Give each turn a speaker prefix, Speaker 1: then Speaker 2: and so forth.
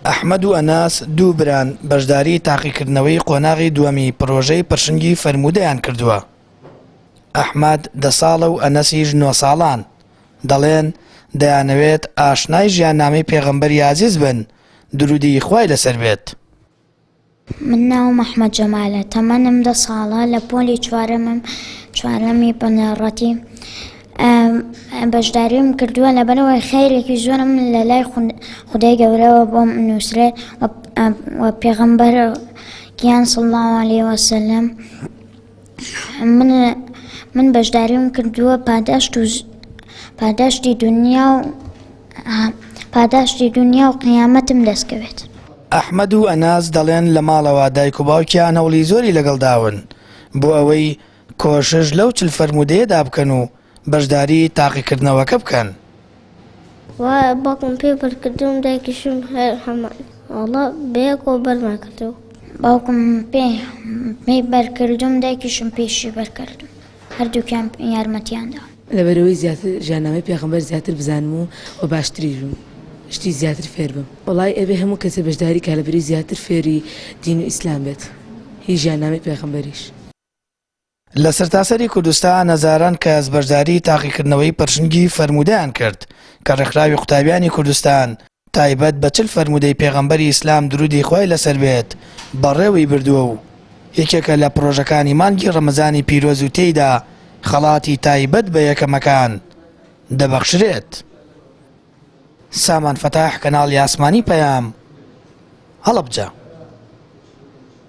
Speaker 1: ئەحمەد و ئەناس دوو بران بەشداری تاقیکردنەوەی قۆناغی دووەمی پڕۆژەی پرشنگی فەرموودەیان کردووە. ئەحمەد دە ساڵە و ئەنەسیش نۆ ساڵان، دەڵێن دەیانەوێت ئاشنای ژیاننامەی پێغەمبەری ئازیز بن، درودی خوای لەسەر بێت.
Speaker 2: من ناوم ئەحمەد جەمالە، تەمەنم دە ساڵە، لە پۆلی چوارەمم، چوارەمی بنەڕەتی. بەشداریم کردووە لەبەرئەوەی خەیرێکی زۆرم لە لای خودای گەورەوە بۆم نووسرێت و پێغەمبەر گیان صلی الله علیه وسلم من من بەشداریم کردووە پاداشت و پاداشتی دنیا و پاداشتی دنیا و قیامەتم دەستکەوێت.
Speaker 1: ئەحمەد و ئەناس دەڵێن لە ماڵەوە دایک و باوکیان هەوڵی زۆری لەگەڵ داون بۆ ئەوەی کۆشش لەو 40 فەرموودەیەدا بکەن و بەشداری تاقیکردنەوەکە بکەن.
Speaker 2: وایە باوکم پێی بەرکردووم دایکیشم هەر هەمان وەڵا بەیەکەوە بەرمان کردووە. باوکم پێی بەرکردووم دایکیشم پێیشی بەرکردووم هەردووکیان یارمەتیان داوم.
Speaker 3: لەبەرئەوەی زیاتر ژیاننامەی پێغەمبەر زیاتر بزانم و وە باشتریش بم شتی زیاتر فێر بم. وەڵای ئەبێ هەموو کەسێ بەشداری کا لەبەری زیاتر فێری دین و ئیسلام بێت هی ژیاننامەی پێغەمبەریش.
Speaker 1: لە سەرتاسەری کوردستان هەزاران کەس بەشداری تاقیکردنەوەی پرشنگی فەرموودەیان کرد کە ڕێکخراوی قوتابیانی کوردستان تایبەت بە 40 فەرموودەی پێغەمبەری ئیسلام درودی خوای لەسەر بێت بەڕێوەی بردووە و یەکێکە لە پڕۆژەکانی مانگی ڕەمەزانی پیرۆز و تێیدا خەڵاتی تایبەت بە یەکەمەکان دەبەخشرێت. سامان فەتاح کەناڵی ئاسمانی پەیام، هەڵەبجە.